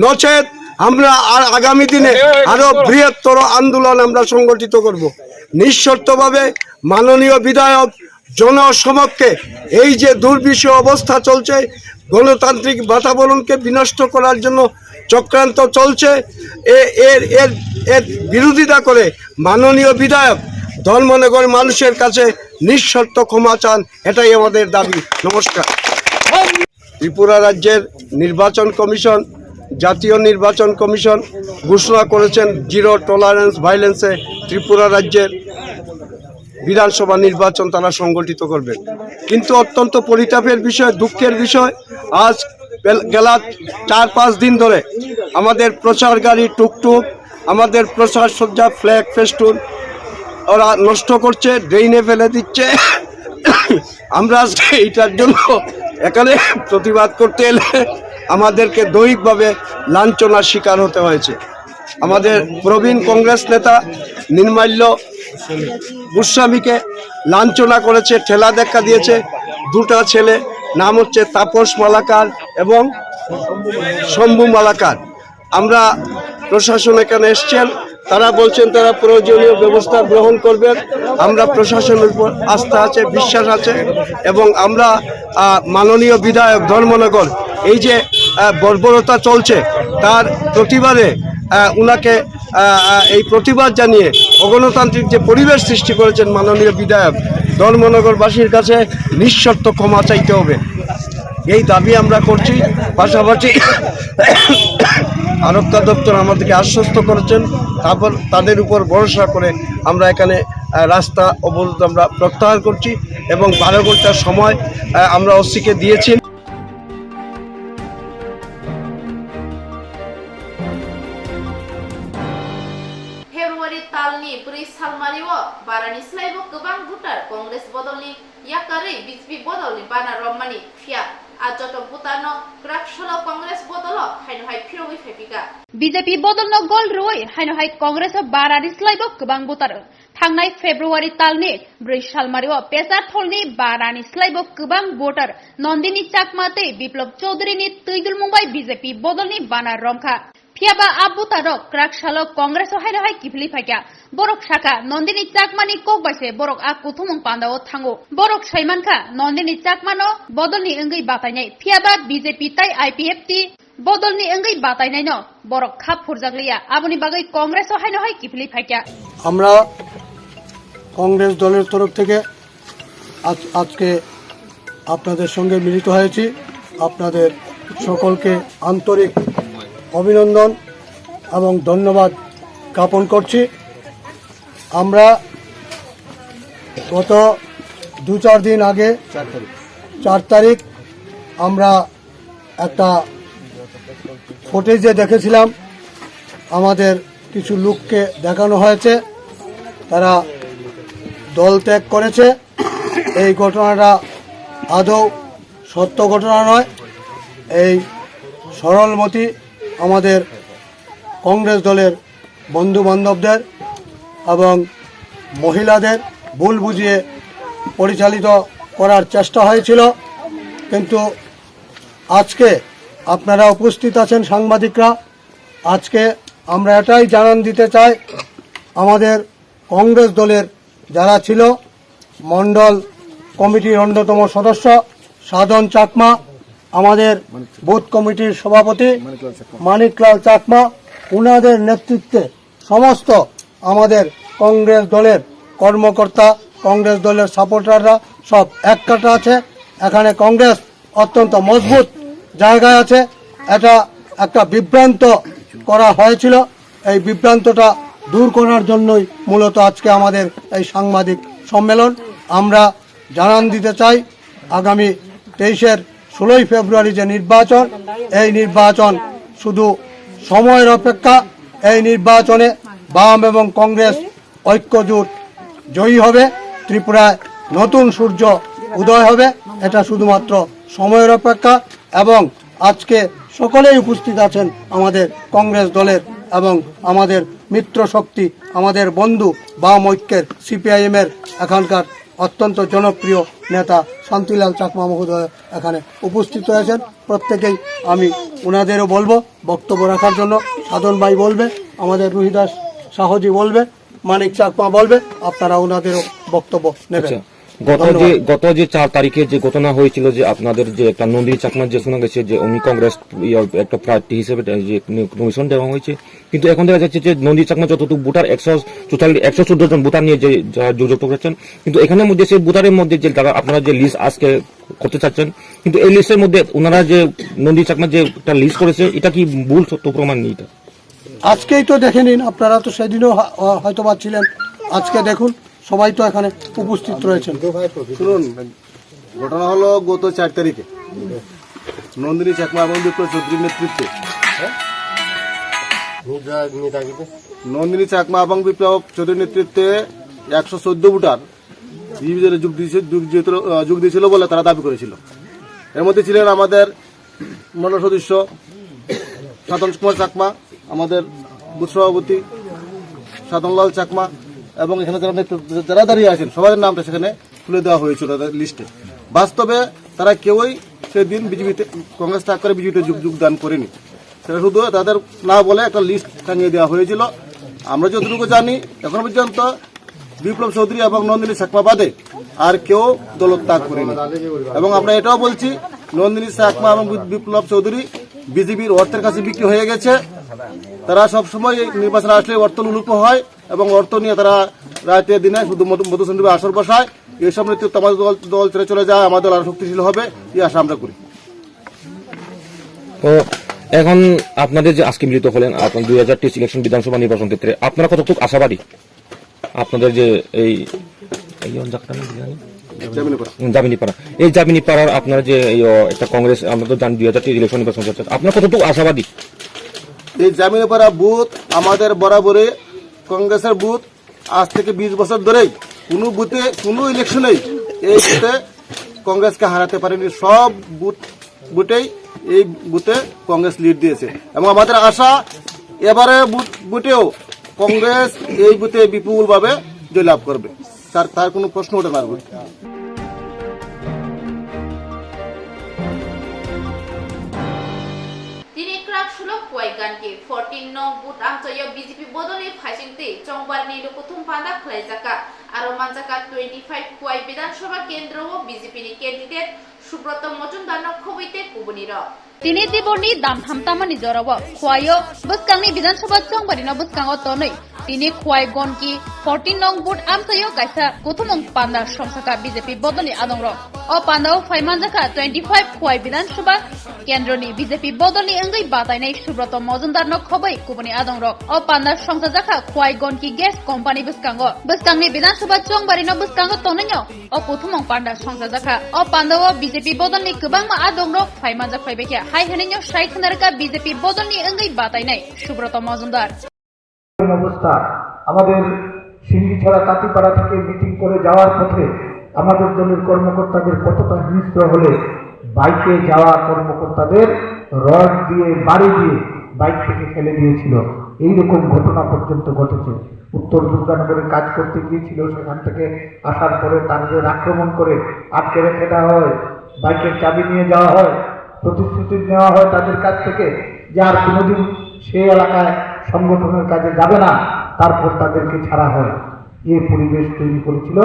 নচেত আমরা আর আগামী দিনে আরো বৃহত্তর আন্দোলন আমরা সংগঠিত করব। নিঃশর্তভাবে মাননীয় বিধায়ক জনসমক্ষে এই যে দুর্বিষহ অবস্থা চলছে, গণতান্ত্রিক বাতাবরণকে বিনষ্ট করার জন্য চক্রান্ত চলছে, এ-, এর, এর, এর বিরোধিতা করে মাননীয় বিধায়ক ধর্মনগর মানুষের কাছে নিঃশর্ত ক্ষমা চান, এটাই আমাদের দাবি। নমস্কার। ত্রিপুরা রাজ্যের নির্বাচন কমিশন, জাতীয় নির্বাচন কমিশন ঘোষণা করেছেন জিরো টলারেন্স ভায়োলেন্সে ত্রিপুরা রাজ্যের বিধানসভা নির্বাচন তারা সংগঠিত করবেন। কিন্তু অত্যন্ত পরিতাপের বিষয়, দুঃখের বিষয়, আজ বেল-, গেলা চার পাঁচ দিন ধরে আমাদের প্রচার গাড়ি, টুকটুক, আমাদের প্রচার সজ্জা, ফ্ল্যাগ, ফেস্টুন ওরা নষ্ট করছে, ড্রেনে ফেলে দিচ্ছে। আমরা আজকে এইটার জন্য এখানে প্রতিবাদ করতে এলে আমাদেরকে দৈহিকভাবে লাঞ্ছনার শিকার হতে হয়েছে। আমাদের প্রবীণ কংগ্রেস নেতা নির্মাল্য গোস্বামীকে লাঞ্ছনা করেছে, ঠেলা ধাক্কা দিয়েছে দুটা ছেলে, নাম হচ্ছে তাপস মালাকার এবং শম্ভু মালাকার। আমরা প্রশাসন এখানে এসছেন, তারা বলছেন তারা প্রয়োজনীয় ব্যবস্থা গ্রহণ করবেন। আমরা প্রশাসনের উপর আস্থা আছে, বিশ্বাস আছে এবং আমরা, আহ, মাননীয় বিধায়ক ধর্মনগর এই যে, আহ, বর্বরতা চলছে তার প্রতিবাদে, আহ, উনাকে, আহ, আহ, এই প্রতিবাদ জানিয়ে অগণতান্ত্রিক যে পরিবেশ সৃষ্টি করেছেন মাননীয় বিধায়ক, ধর্মনগরবাসীর কাছে নিঃশর্ত ক্ষমা চাইতে হবে। এই দাবি আমরা করছি। পাশাপাশি আরক্ষা দপ্তর আমাদেরকে আশ্বস্ত করেছেন, তারপর তাদের উপর ভরসা করে আমরা এখানে, আহ, রাস্তা অবরোধ আমরা প্রত্যাহার করছি এবং বারো ঘন্টার সময়, আহ, আমরা ওসিকে দিয়েছি। February talni bwrwi salmario barani slaibo kwbang voter Congress bodolni yakarwi B J P bodolni bana romani, phiya a joto voterno kwrak salo Congress bodolo haino hai phirogwi phaiphika. B J P bodolno gol rwui haino hai Congress o barani slaibo kwbang voter. Thangnai February talni bwrwi salmario Pecharthalni barani slaibo kwbang voter Nandini Chakma tei Biplab Chowdhuryni twidulmung bai B J P bodolni bana romkha. Phiyaba a voterrok kwrak salo Congress o haino hai kiphilwi phaikha. Borok sakha, Nandini Chakmani kok bai se borok a kuthumung pandao thango. Borok saimankha, Nandini Chakmano bodolni wngwi batainai. Phiyaba B J P tai I P F T bodolni wngwi batainaino borok khap phurjakliya. Aboni bagwi Congress o haino hai kiphilwi phaikha. আমরা কংগ্রেস দলের তরফ থেকে আজ, আজকে আপনাদের সঙ্গে মিলিত হয়েছি। আপনাদের সকলকে আন্তরিক অভিনন্দন এবং ধন্যবাদ জ্ঞাপন করছি। আমরা গত দু চার দিন আগে, চার তারিখ, আমরা একটা ফুটেজে দেখেছিলাম, আমাদের কিছু লোককে দেখানো হয়েছে, তারা দল ত্যাগ করেছে। এই ঘটনাটা আদৌ সত্য ঘটনা নয়। এই সরলমতি আমাদের কংগ্রেস দলের বন্ধু বান্ধবদের এবং মহিলাদের ভুল বুঝিয়ে পরিচালিত করার চেষ্টা হয়েছিল, কিন্তু আজকে আপনারা উপস্থিত আছেন সাংবাদিকরা, আজকে আমরা এটাই জানান দিতে চাই, আমাদের কংগ্রেস দলের যারা ছিল, মণ্ডল কমিটির অন্যতম সদস্য সাধন চাকমা, আমাদের বুথ কমিটির সভাপতি মানিকলাল চাকমা, ওনাদের নেতৃত্বে সমস্ত আমাদের কংগ্রেস দলের কর্মকর্তা, কংগ্রেস দলের সাপোর্টাররা সব এক কাটা আছে। এখানে কংগ্রেস অত্যন্ত মজবুত জায়গায় আছে। এটা একটা বিভ্রান্ত করা হয়েছিল, এই বিভ্রান্তটা দূর করার জন্যই মূলত আজকে আমাদের এই সাংবাদিক সম্মেলন। আমরা জানান দিতে চাই, আগামী তেইশের ষোলোই ফেব্রুয়ারি যে নির্বাচন, এই নির্বাচন শুধু সময়ের অপেক্ষা। এই নির্বাচনে বাম এবং কংগ্রেস ঐক্যজোট জয়ী হবে। ত্রিপুরায় নতুন সূর্য উদয় হবে, এটা শুধুমাত্র সময়ের অপেক্ষা। এবং আজকে সকলেই উপস্থিত আছেন আমাদের কংগ্রেস দলের এবং আমাদের মিত্র শক্তি, আমাদের বন্ধু বাম ঐক্যের, সিপিআইএম এর এখানকার অত্যন্ত জনপ্রিয় নেতা শান্তিলাল চাকমা মহোদয় এখানে উপস্থিত হয়েছেন। প্রত্যেকেই আমি ওনাদেরও বলবো বক্তব্য রাখার জন্য। সাধন ভাই বলবে, আমাদের রুহিদাস সাহজি বলবে, মানিক চাকমা বলবে, আপনারা ওনাদেরও বক্তব্য নেবেন। আচ্ছা, গত যে, ধন্যবাদ। গত যে চার তারিখে যে ঘটনা হয়েছিল, যে আপনাদের যে একটা নন্দিনী চাকমা যে শোনা গেছে যে উনি কংগ্রেস, ইয়ে, একটা প্রার্থী হিসেবে যে নমিনেশন দেওয়া হয়েছে, কিন্তু এখন দেখা যাচ্ছে যে নন্দিনী চাকমা যতটুকু ভোটার, একশো চুয়াল্লিশ, একশো চোদ্দ জন ভোটার নিয়ে যে যারা যোগাযোগ করেছেন, কিন্তু এখানের মধ্যে সেই ভোটারের মধ্যে যে যারা আপনারা যে লিস্ট আজকে করতে চাচ্ছেন, কিন্তু এই লিস্টের মধ্যে ওনারা যে নন্দিনী চাকমা যে একটা লিস্ট করেছে, এটা কি ভুল সত্য প্রমাণ নেই এটা? আজকেই তো দেখে নিন, আপনারা তো সেদিনও হ-, হয়তো বা ছিলেন, আজকে দেখুন সবাই তো এখানে উপস্থিত রয়েছেন। শুনুন, ঘটনা হলো গত চার তারিখে নন্দিনী চাকমা এবং বিপ্লব চৌধুরীর নেতৃত্বে, নন্দিনী চাকমা এবং বিপ্লব চৌধুরীর নেতৃত্বে একশো চোদ্দ ভোটার বিজেপিতে যোগ দিয়েছে, যোগ দিয়েছিল, আহ, যোগ দিয়েছিল বলে তারা দাবি করেছিল। এর মধ্যে ছিলেন আমাদের মণ্ডল সদস্য সাধন কুমার চাকমা, আমাদের বুথ সভাপতি সাধনলাল চাকমা এবং এখানে যারা নেতৃত্ব, যারা দাঁড়িয়ে আছেন সবার নামটা সেখানে তুলে দেওয়া হয়েছিল তাদের লিস্টে। বাস্তবে তারা কেউই সেদিন বিজেপিতে, কংগ্রেস ত্যাগ করে বিজেপিতে যোগ, যোগদান করেনি। সেটা শুধু তাদের না বলে একটা লিস্ট টাঙিয়ে দেওয়া হয়েছিল। আমরা যতটুকু জানি, এখন পর্যন্ত বিপ্লব চৌধুরী এবং নন্দিনী চাকমা বাদে আর কেউ দল ত্যাগ করেনি। এবং আমরা এটাও বলছি, নন্দিনী চাকমা এবং বি-, বিপ্লব চৌধুরী বিজেপির অর্থের কাছে বিক্রি হয়ে গেছে। তারা সবসময় এই নির্বাচন আসলে অর্থ লোলুপ হয় এবং অর্থ নিয়ে তারা রাতে দিনে শুধু মধু-, মধুচন্দ্রিমা আসর বসায়। এইসব নেতৃত্ব আমাদের দল, দল ছেড়ে চলে যায়, আমাদের দল আরো শক্তিশালী হবে, এই আশা আমরা করি। তো এখন আপনাদের যে আজকে মিলিত হলেন, আপনার দুই হাজার তেইশ ইলেকশন বিধানসভা নির্বাচন ক্ষেত্রে আপনারা কতটুকু আশাবাদী? আপনাদের যে এই, এই কোন জায়গাটার নাম কি জানি? জামিনীপাড়া। হুম, জামিনীপাড়া। এই জামিনীপাড়ার আপনারা যে এই, ও, একটা কংগ্রেস, আমরা তো জানি দুই হাজার তেইশ ইলেকশন নির্বাচন চলছে, আপনারা কতটুকু আশাবাদী? এই জামিনীপাড়া বুথ আমাদের বরাবরই কংগ্রেসের বুথ। আজ থেকে বিশ বছর ধরেই কোনো বুথে, কোনো ইলেকশনেই এই বুথে কংগ্রেসকে হারাতে পারেনি। সব বুথ, বুথেই, এই বুথে কংগ্রেস লিড দিয়েছে এবং আমাদের আশা এবারে বুথ, বুথেও কংগ্রেস এই বুথে বিপুলভাবে জয়লাভ করবে। স্যার, তার কোনো প্রশ্ন ওঠে না আর কি। Tini kwrak sulok Kuai Ganki fourteen nong booth amchaio B J P bodolni phaising tei chongbarni lukuthum panda khlaijak kha. Aro manjak kha twenty five Kuai Bidhan Sabha kendro o B J P ni candidate Subroto Mojumdar no khobwi tei kubuni rok. Tini Tiborni damtham tamani jorao Kuaio bwskangni Bidhan Sabha chongbarino bwskango tonwi tini Kuai Ganki fourteen nong booth amchaio kaisa kuthumung panda songsa kha B J P bodolni adongrok. O pandao phai manjak kha twenty five Kuai Bidhan Sabha kendroni B J P bodolni wngwi batainai Subroto Mojumdarno khobwi kubuni adongrok. O panda songchajak kha Kuai Ganki Gas Company bwskango. Bwskangni Bidhan Sabha chongbarino bwskango tonwino o kuthumung panda songchajak kha. O pandao B J P bodolni kwbangma adongrok phai manjak phaibai kha. Hai hwnwino sai khwnarwkha B J P bodolni wngwi batainai Subroto Mojumdar. অবস্থা আমাদের সিঙ্গিছড়া তাঁতিপাড়া থেকে মিটিং করে যাওয়ার পথে আমাদের দলের কর্মকর্তাদের কতটা হিংস্র হলে বাইকে যাওয়া কর্মকর্তাদের রড দিয়ে, বাড়ি দিয়ে বাইক থেকে ফেলে দিয়েছিল। এইরকম ঘটনা পর্যন্ত ঘটেছে। উত্তর দুর্গানগরে কাজ করতে গিয়েছিল, সেখান থেকে আসার পরে তাদের আক্রমণ করে আটকে রেখে দেওয়া হয়, বাইকের চাবি নিয়ে যাওয়া হয়, প্রতিশ্রুতি নেওয়া হয় তাদের কাছ থেকে যে আর কোনোদিন সেই এলাকায় সংগঠনের কাজে যাবে না, তারপর তাদেরকে ছাড়া হয়। এই পরিবেশ তৈরি করেছিল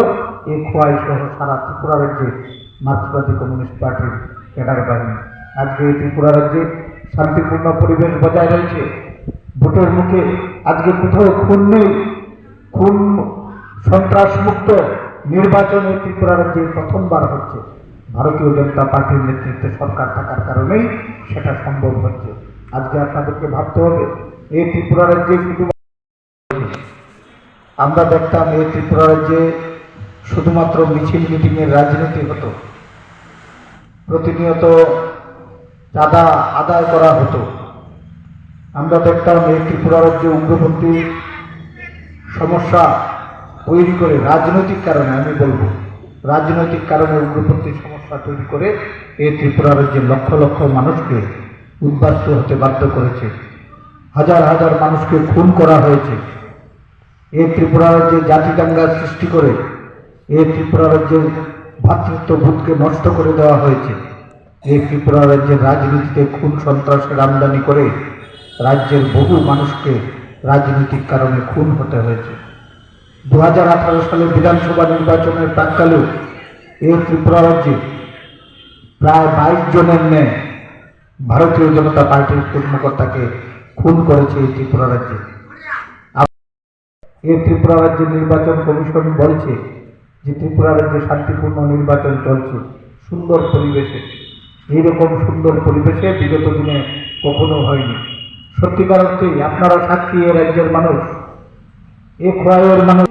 এই খোয়াই সহ সারা ত্রিপুরা রাজ্যে মার্ক্সবাদী কমিউনিস্ট পার্টির ক্যাডার বাহিনী। আজকে এই ত্রিপুরা রাজ্যে শান্তিপূর্ণ পরিবেশ বজায় রয়েছে। ভোটের মুখে আজকে কোথাও খুন নেই। খুন, সন্ত্রাসমুক্ত নির্বাচন এই ত্রিপুরা রাজ্যে প্রথমবার হচ্ছে। ভারতীয় জনতা পার্টির নেতৃত্বে সরকার থাকার কারণেই সেটা সম্ভব হচ্ছে। আজকে আপনাদেরকে ভাবতে হবে, এই ত্রিপুরা রাজ্যে শুধু আমরা দেখতাম এই ত্রিপুরা রাজ্যে শুধুমাত্র মিছিল মিটিংয়ের রাজনীতি হতো, প্রতিনিয়ত চাঁদা আদায় করা হতো। আমরা দেখতাম এই ত্রিপুরা রাজ্যে উগ্রপন্থী সমস্যা তৈরি করে রাজনৈতিক কারণে, আমি বলবো রাজনৈতিক কারণে উগ্রপন্থী সমস্যা তৈরি করে এই ত্রিপুরা রাজ্যে লক্ষ লক্ষ মানুষকে উদ্বাস্তু হতে বাধ্য করেছে, হাজার হাজার মানুষকে খুন করা হয়েছে। এই ত্রিপুরা রাজ্যে জাতি দাঙ্গা সৃষ্টি করে এই ত্রিপুরা রাজ্যের ভ্রাতৃত্ববোধকে নষ্ট করে দেওয়া হয়েছে। এই ত্রিপুরা রাজ্যের রাজনীতিতে খুন সন্ত্রাসের আমদানি করে রাজ্যের বহু মানুষকে রাজনৈতিক কারণে খুন হতে হয়েছে। দু হাজার আঠারো সালের বিধানসভা নির্বাচনের প্রাক্কালেও এই ত্রিপুরা রাজ্যে প্রায় বাইশ জনের ন্যায় ভারতীয় জনতা পার্টির কর্মকর্তাকে খুন করেছে এই ত্রিপুরা রাজ্যে। এই ত্রিপুরা রাজ্যে নির্বাচন কমিশন বলছে যে ত্রিপুরা রাজ্যে শান্তিপূর্ণ নির্বাচন চলছে সুন্দর পরিবেশে। এইরকম সুন্দর পরিবেশে বিগত দিনে কখনো হয়নি। সত্যিকার অর্থেই আপনারা সাক্ষী, এ রাজ্যের মানুষ, এ খোয়াইয়ের মানুষ।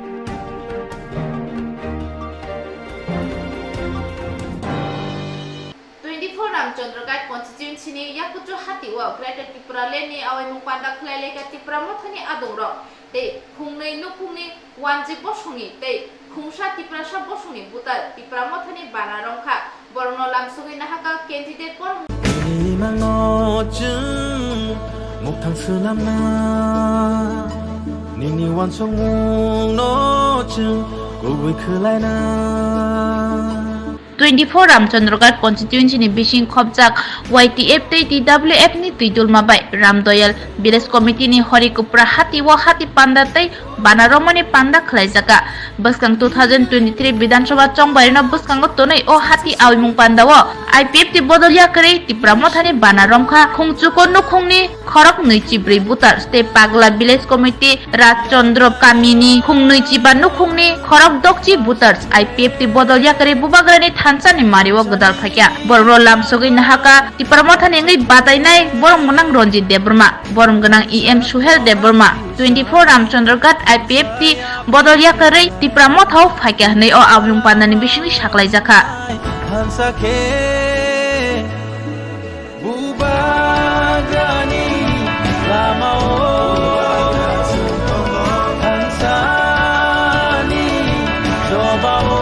Twenty four Ramchandra Ghat constituency ni Yakutru hati o Greater Tripura Land ni awaimung panda khlai laikha Tipra Mothani adongrok tei khungnwi nukhungni wanjwi bosongni tei khungsa Tiprasa bosongni butar Tipra Mothani bana romkha. Borokno lamsogwi nahakha candidate borok. Nini mangno chwng muktang swnamna, nini wansukmungno chwng kubui khwlaina. Twenty four Ramchandra Ghat constituency ni bising khopjak Y T F tei T W F ni twi dulma bai Ramdoyal Village Committee ni Horikupra hati o hati panda tei bana romani panda khlaijaka. Bwskang two thousand twenty three Bidhan Sabha chongbairino bwskango tonwi o hati awimung panda o I P F T bodol yakarwi Tipra Mothani bana romkha. Khungchuko nukhungni khorok nwichi bwrwi voters tei Pagla Village Committee Rajchandra kamini khungnwi chiba nukhungni khorok dokchi voters I P F T bodol yakarwi Bubagrani thansani mario gwdal phaikha. Borokno lamsogwi nahakha Tipra Mothani wngwi batainai borom gwnang Ranjit Debbarma, borom gwnang E M Suhel Debbarma, twenty four Ramchandra Ghat I P F T bodol yakarwi Tipra Mothao phaikha hwnwi o awimung pandani bisingtwi saklaijakha. Hansa khe Bubagrani lamao, hansani chobao,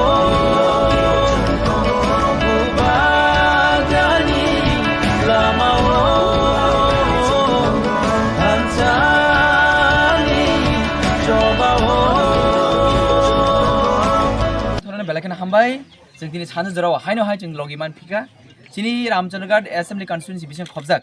Bubagrani lamao, hansani chobao. Belai kheno hambai. Chwng tini sani jorao haino hai chwng logi man phika. Chini Ramchandra Ghat Assembly Constituency bising khobjak.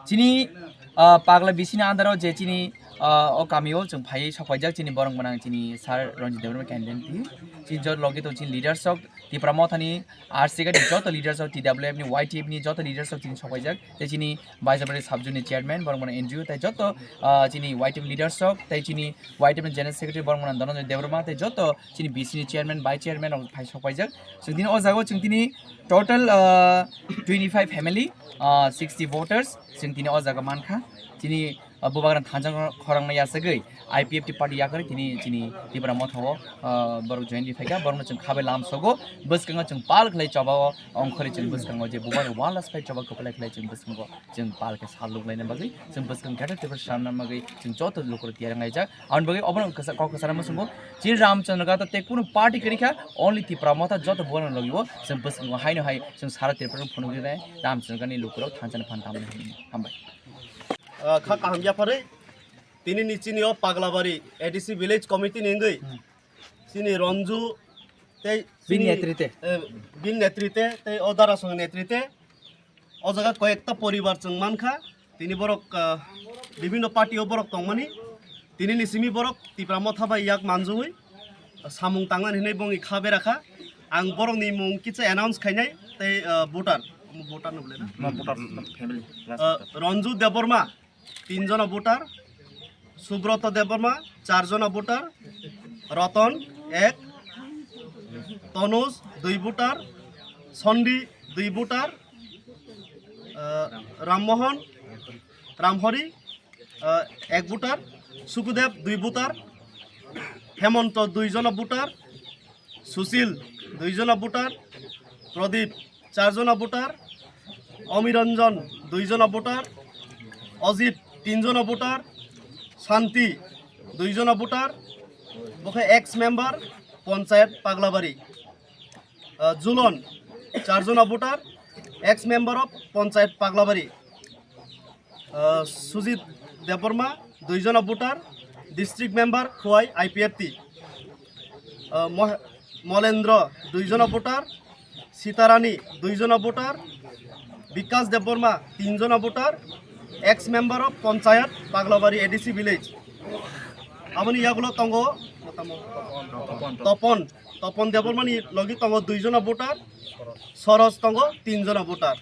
Chini, ah, Pagla bisini andaro je chini, ah, o kamio chwng phaiwi sokpaijak chini borok gwnang chini Sir Ranjit Debbarma candidate. Chini jot logi tong chini leaders rok Tipra Mothani R C K ni joto leaders rok, T W F ni, Y T F ni joto leaders rok chini sokpaijak. Tei chini Baisabari Subzone ni chairman borok gwnang N G O tei joto, ah, chini Y T F leaders rok tei chini Y T F ni general secretary borok gwnang Dhananjay Debbarma tei joto chini B C ni chairman, vice chairman rok phai sokpaijak. Chwng tini o jaga o chwng tini total, ah, twenty five family, ah, sixty voters chwng tini o jaga mankha. Chini ah, bubagrang thansa khorang na yasagwi I P F T party yakarwi tini chini Tipra Motha o, ah, borok join di phaikha, borokno chwng khabai lam sogo, bwskango chwng pal khlai choba o, ongkhorwi chwng bwskango je bubagrang one last fight choba kwplai khlai chwng bwskango chwng pal khe sal luk laina bagwi, chwng bwskang khe Tipra sanna bagwi chwng joto lukurok tiyar wnglaijak. Aboni bagwi obono kok kwcharo muchungo chini Ramchandra Gata tei kunu party kwrwi kha, only Tipra Motha joto bubagrang logi o chwng bwskango haino hai chwng sara Tripura phunugwi nai Ramchandra Gata ni lukurok thansa ni phan tamni hwnwi. Hambai. Ah, kha kaham yapharwi tini ni chini o Paglabari A D C village committee ni wngwi chini Ranju tei bini chini, netrite. Eh, bini netrite tei o Darasong netrite o jaga koyekta poribar chwng mankha. Tini borok, ah, bibhinno party o borok tongmani. Tini ni simi borok Tipra Motha bai yak manjui samung tangnani hinwi bongni kha berakha. Ang borokni mung kisa announce khainai tei, ah, voter, voter no bole na? Ma voter family. Ah, Ranju Debbarma, tin jona voter, Subroto Debbarma, char jona voter, Roton, ek, Tonuj, dui voter, Sondi, dui voter, ah, Rammohon, Ramhori, ah, ek voter, Sukudev, dui voter, Hemonto, dui jona voter, Sushil, dui jona voter, Pradip, char jona voter, Omiranjan, dui jona voter, Ajit, tin jona voter, Shanti, dui jona voter, bo khe ex member, Panchayat Paglabari, ah, Julon, char jona voter, ex member of Panchayat Paglabari, ah, Sujit Debbarma, dui jona voter, district member Khowai I P F T, ah, Moh-, Molendra, dui jona voter, Sitarani, dui jona voter, Bikas Debbarma, tin jona voter, ex member of Panchayat Paglabari A D C village. Aboni yagulo tongo Topon, Topon Debbarmani logi tongo dui jona voter, Soros tongo tin jona voter.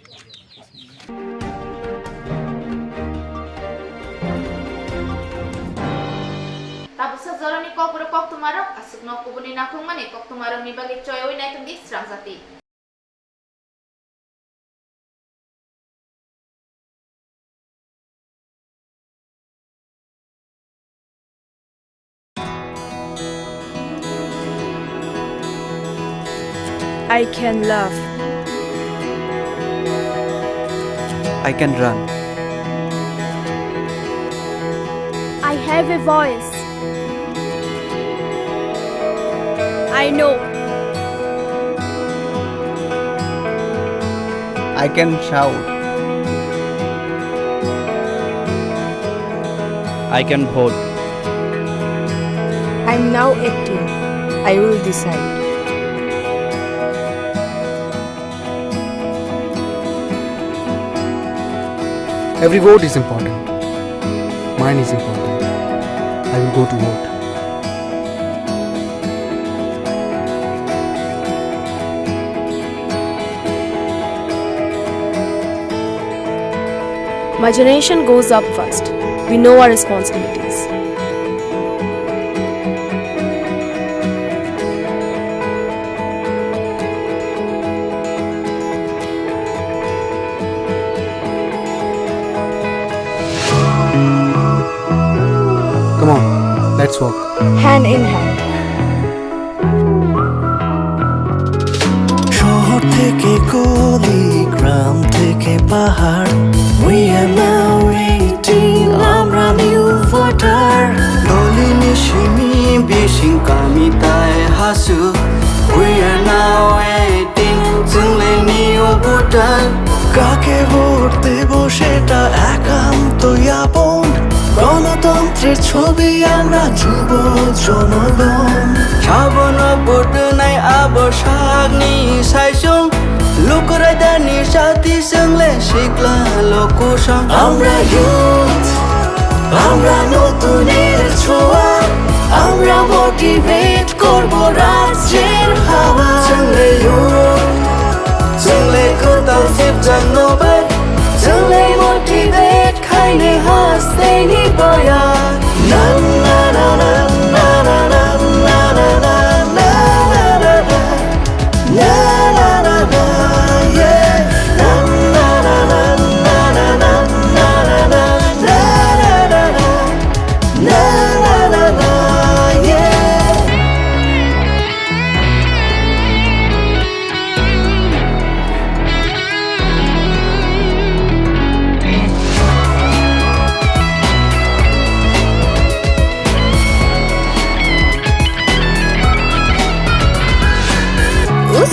Tabuksa jorani kokborok koktwmarok aswkno kubuni nakhungmani koktwmarokni bagwi choyaui naitongdi srangjati. I can laugh. I can run. I have a voice. I know. I can shout. I can vote. I'm now acting. I will decide. Every vote is important. Mine is important. I will go to vote. My generation goes up first. We know our responsibilities. Come on, let's walk. Hand in hand. শহর থেকে গলি, গ্রাম থেকে পাহাড়, we are now eighteen, আমরা new voter. Dolini simi bising kami tai hasu, we are now eighteen, chwngle new voter. কাকে ভোট দেব সেটা একান্তই আপন, গণতন্ত্রের ছবি আমরা যুব জনগণ। Sabono vote nai abo sakni saisung, lukurai dani sati chwngle sikla lokusong. Amra youth, amra notunir choa, amra motivate korbo rajyer hawa. Chwngle youth, chwngle kwtal sipjak nobai, chwngle motivate khaini hasteni boya. Na, na, na, na, na, na, na, na, na, na, na, na, na. Na, na, na, na, yeah. Na, na, na, na, na, na, na, na, na, na, na, na, na, na, na.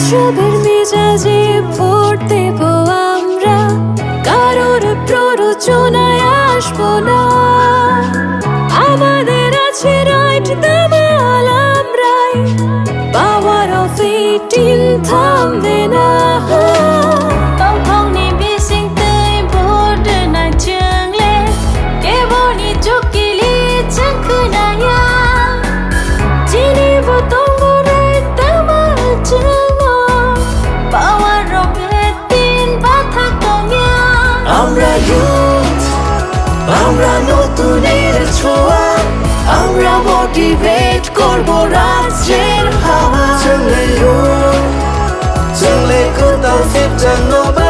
উৎসবের মেজাজে ভোট দেব আমরা, কারোর প্ররোচনায় আসবো না। আমাদের আছে রাইট, দামাল আমরাই, পাওয়ার অফ এইটিন থামবে না। Tongthokni bising twi vote rwnai chwng le, keboni chukili chwng khwnaya. Chini bo tongo right, tamo chwngno power rok eighteen bathak tongya. আমরা ইউথ, আমরা নতুনের ছোঁয়া, আমরা মোটিভেট করব রাজ্যের হাওয়া। চলে ইউথ, চলে কোথাও সেটা নোবা